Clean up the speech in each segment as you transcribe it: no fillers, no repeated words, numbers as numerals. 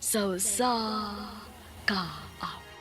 Sa usa ka awit.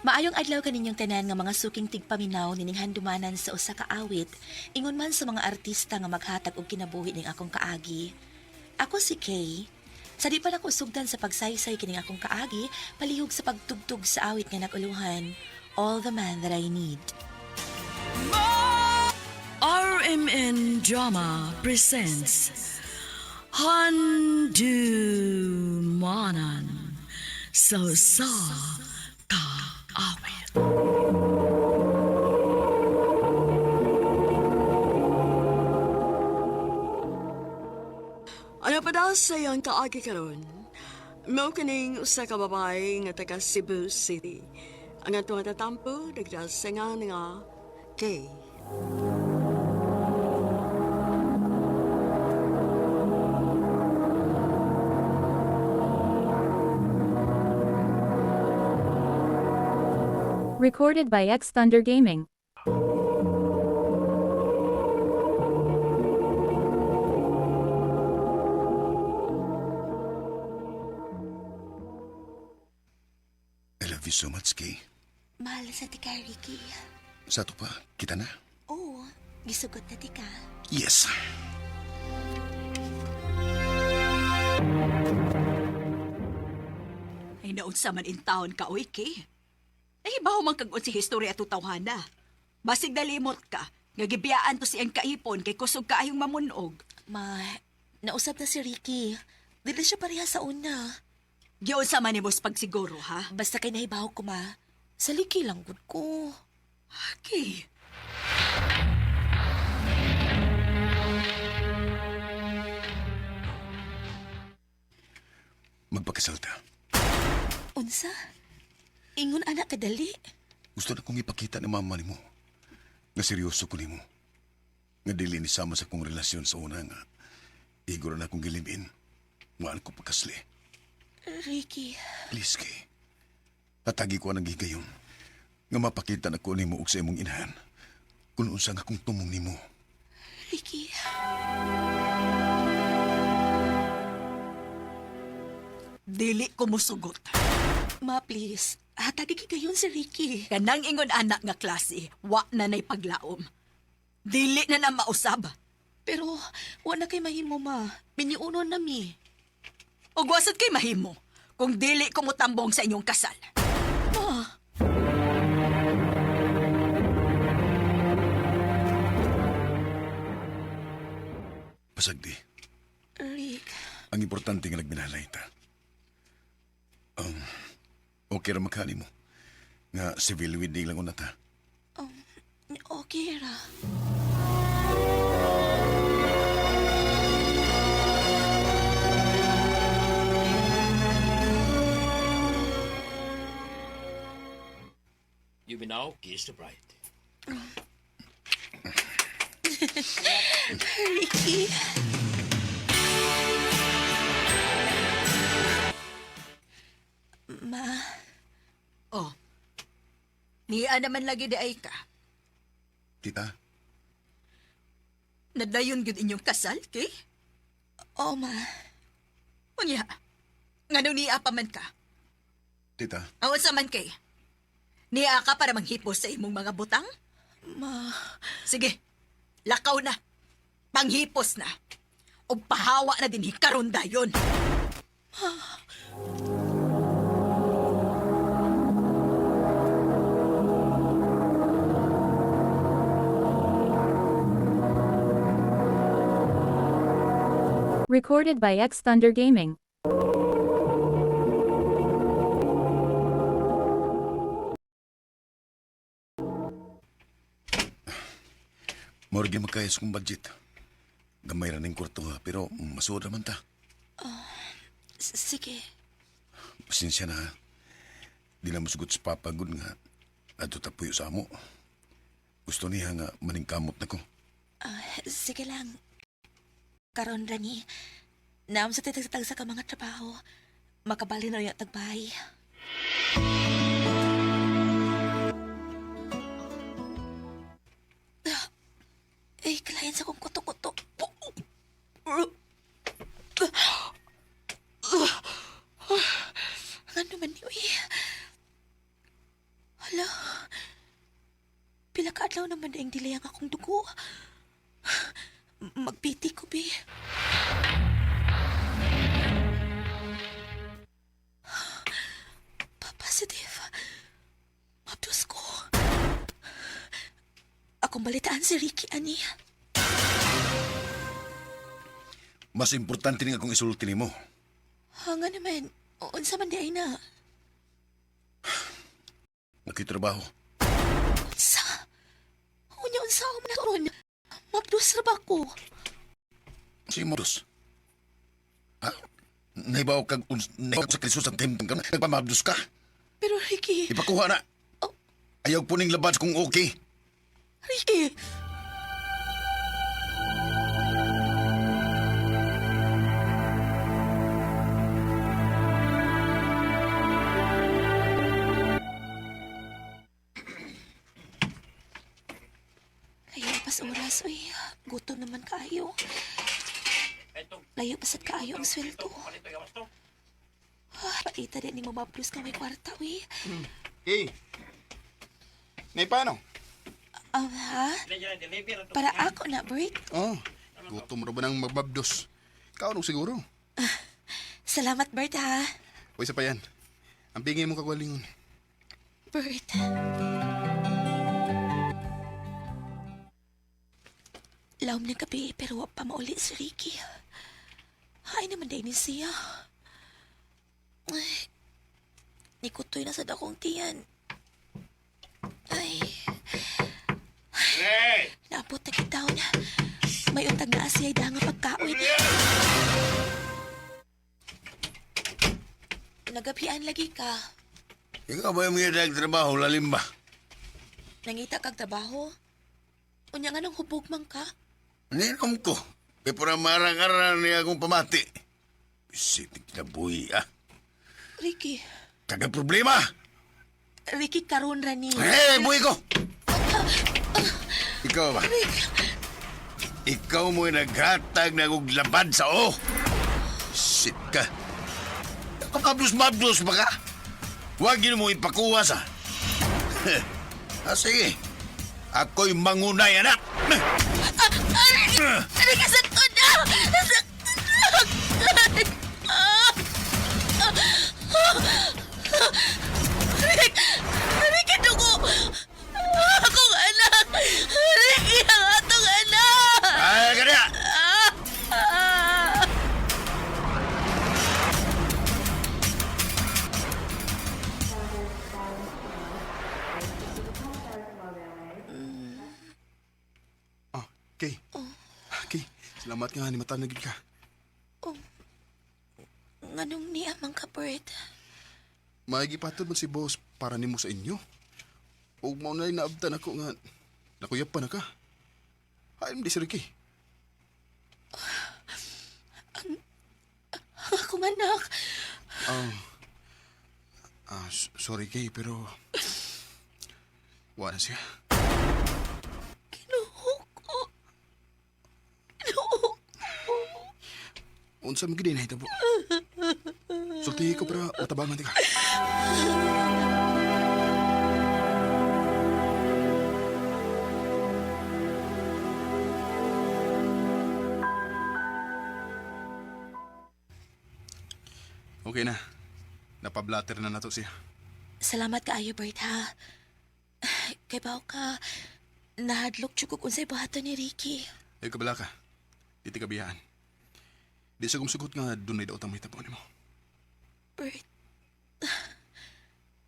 Maayong adlaw kaninyong tanan nga mga suking tigpaminaw nining handumanan sa usa ka awit, ingon man sa mga artista nga maghatag og kinabuhi ning akong kaagi. Ako si Kay. Sa di pa nako sugdan sa pagsaysay kining akong kaagi, palihog sa pagtugtog sa awit nga naguluhan, All the Man That I Need. RMN Drama presents Handumanan sa usa ka awit. Ano pa daw sa iyong kaagi karon? Mao kining usa ka babae nga taga Cebu City. Ang atong tatampo nagdasingan nga Kay. Recorded by X Thunder Gaming. I love you so much, Kay. Mahal sa tika, Ricky. Sa ato pa, kita na. Oo, gisugot na tika. Yes. Ay naunsa man in taon ka, oy, Kay. Ay baho man kag si history ato tawhana. Basig nalimot ka, nga gibiyaan to siyang kaipon kay kusog kaayong mamunog. Ma, nausap na si Ricky. Dili siya pareha sa una. Giunsa man nimo sa pagsiguro, ha? Basta kay nahibaw ko, ma. Saliki lang gud ko. Kay. Magpakasal ta. Unsa? Ingon anak kadali. Gusto na kong ipakita ni mama nimo. Nga seryoso ko nimo. Nga dili ni sama sa kong relasyon sa una nga. Igor na akong gilimin. Waan ko pagkasli. Ricky, Please, Kay. Patagi ko ang gigayon. Nga mapakita na ko nimo og sa imong inahan. Kung unsa nga akong tumong nimo. Ricky. Dili ko musugot. Ma, please. Hatagi kay gayon si Ricky. Kanang ingon anak nga klase, wa na nay paglaom. Dili na na mausab. Pero, wa na kay mahimo, ma. Miniuno na mi. Ug wasad kay mahimo kung dili ko mutambong sa inyong kasal. Ma, Pasagdi. Rick. Ang importante nga nagminalay ta. Okay ra makani mo. Nga civil wedding lang una ta. Okay ra. You may now kiss the bride. Ricky. Ma, Oh. Niya naman lagi di ay ka. Tita, Nadayon gyud inyong kasal, kay? oh ma. Unya. Nganong niya pa man ka? tita, Awan sa man kay. Niya ka para manghipos sa imong mga butang? Ma, Sige, lakaw na. Panghipos na. O pahawa na din hikaron dayon. Recorded by X Thunder Gaming. Morgan magkaya sa kong budget. Gamay ra ning kwarto ha, pero masuod raman ta. sige. Pasensya na ha. Di na masugot sa papagod nga. Adto ta puyo sa amo. Gusto niya nga maningkamot na ko. Ah, sige lang. Karon rani, naam sa titag-tag sa ka mga trabaho. Makabali na rin tagbay. Ah, ay, kalayan sa kong kuto-kuto. Pila ka adlaw naman na delay ang akong dugo. Magpiti ko, bi. Pa-positive. Mabdos ko. Akong balitaan si Ricky, ani. Mas importante nga akong isulti nimo. Nga naman, unsa man di ay na. Nakitrabaho. Unsa? Unya, unsa ako man karon? Mabdos ra ba ko? Si Modus. Ha? Naibaw kag naibaw sa Kristo sa tempo ka. Nagpamabdos ka. Pero Ricky, Ipakuha na. Oh. Ayaw po ning labas kung okay. Ricky! Layo pas oras, uy. Gutom naman kaayo. Layo pasad kaayo ang sweldo. Ah, paita din ni mo mablos ka may kwarta, uy. Hey. Nay, paano? Ha? Para ako na, break. Oh, gutom ra ba ng magbabdos? Kaon og siguro. Salamat, Bert, ha? Uy, isa pa yan. Ang bingay mo kagalingon. Bert. Lawom ng gabi pero wa pa mauli si Ricky. Hay naman din ni siya. Ay, nikutoy na sa dakong tiyan. Ay. Ay, naabot na kita na. May untag na siya nga pagkaon. Nagapian lagi ka. Ikaw ba yung mga trabaho, lalim ba? Nangita kag trabaho? Unya nga nang hubog man ka? Ninom ko. Kaya pura marang-arang niya akong pamati. Isitig na buhi, ah. Ricky, Kaga problema. Ricky karon ra ni. Eh, buhi ko! Ikaw ba? Ikaw mo'y naghatag na kong labad sa o. Shit ka. Mabdos-mabdos ba ka? Huwag yun mo ipakuha sa... Ah, sige. Ako'y mangunay, anak. Ricky, sakto na! Sakto na! Rick! Ricky, dugo! Akong anak! Ricky, ang atong anak! Ay, kanya! Oh, Kay. Kay, salamat nga ni mata na gid ka. Oh, nganong niya man ka, Bert? Maigipatod man si boss para nimo sa inyo. Ug mao na naabtan ako nga nakuyap pa na ka. Ay, hindi si Ricky. Akong anak! Ah, sorry Kay, pero wala siya. Kinuho ko. Kinuho ko. Unsa man gid nahitabo. Sultihi ko para matabangan ti ka. Okay na. Napablatter na nato siya. Salamat kaayo, Bert, ha? Kay bao ka, nahadlok jud ko unsay buhaton ni Ricky. Ay kabala ka. Di ti kabiyaan. Di sa kumsugot nga dunay daw tamay tapon nimo. Bert,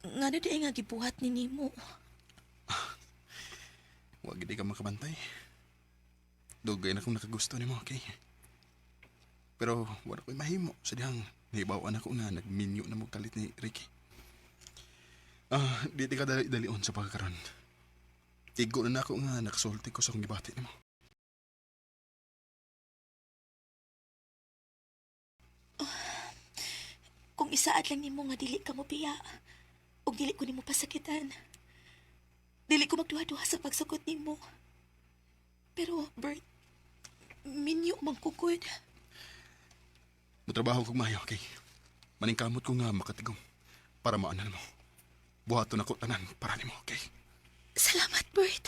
ngano di ay nga gibuhat ni nimo? Wag gid ka makabantay. Dugay na kong nakagusto nimo, okay? Pero wala ko'y mahimo sa dihang nahibawan ako nga nagminyo na mo kalit ni Ricky. Ah, di ti ka dali-dalion sa pagkakaron. Igo na nako nga nakasulti ko sa akong gibati nimo. Kung isaad lang nimo nga dili ka mo biya, ug dili ko nimo pasakitan. Dili ko magduha-duha sa pagsukot nimo. Pero, Bert, minyo man ko gud. Mutrabaho kog maayo, okay? Maningkamot ko nga makatigom para maanan mo. Buhaton ako tanan para nimo, okay? Salamat, Bert.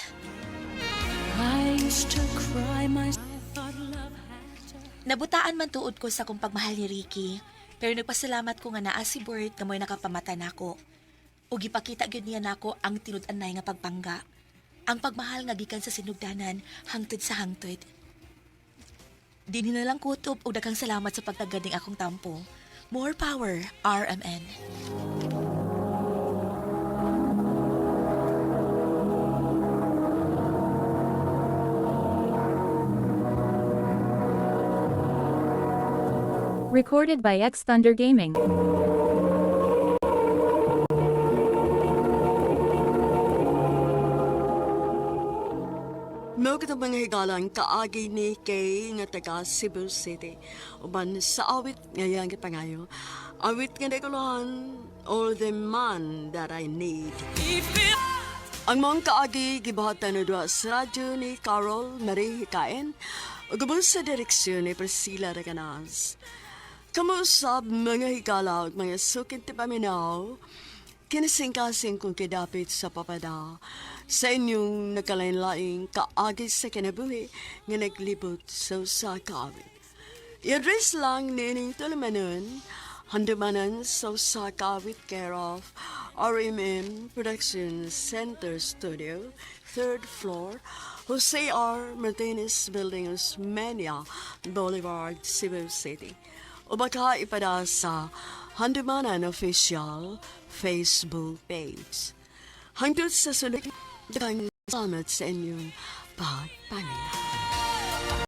Nabutaan man tuod ko sa kong pagmahal ni Ricky, pero nagpasalamat ko nga naa si Bert nga mo'y nakapamata nako. Ug gipakita gyud niya nako ang tinud-anay nga pagpangga. Ang pagmahal nga gikan sa sinugdanan hangtod sa hangtod. Dinhi na lang kutob og daghang salamat sa pagtagad ning akong tampo. More power, RMN. Recorded by X Thunder Gaming. Mao kitong mga higalang kaagi ni Kay nga taga Cebu City. Uban sa awit nga iyang gipangayo. Awit nga naikuluhan, All the Man That I Need. Ang mga kaagi gibuhatan na duha sa radyo ni Carol Marie Hikain ug ubos sa direksyon ni Priscilla Reganas. Kamuusab mga higala ug mga sukit ti paminaw, kinasingkasing kong kidapit sa papada sa inyong nagkalain-laing kaagi sa kinabuhi nga naglibot sa usa ka awit. I-address lang nining tulumanon, handumanan sa usa ka awit care of RMN Production Center Studio, third floor, Jose R. Martinez Building, Osmeña Boulevard, Cebu City. O baka ipada sa Handumanan Official Facebook page. Hangtod sa sunod, daghang salamat sa inyong pagpaminaw.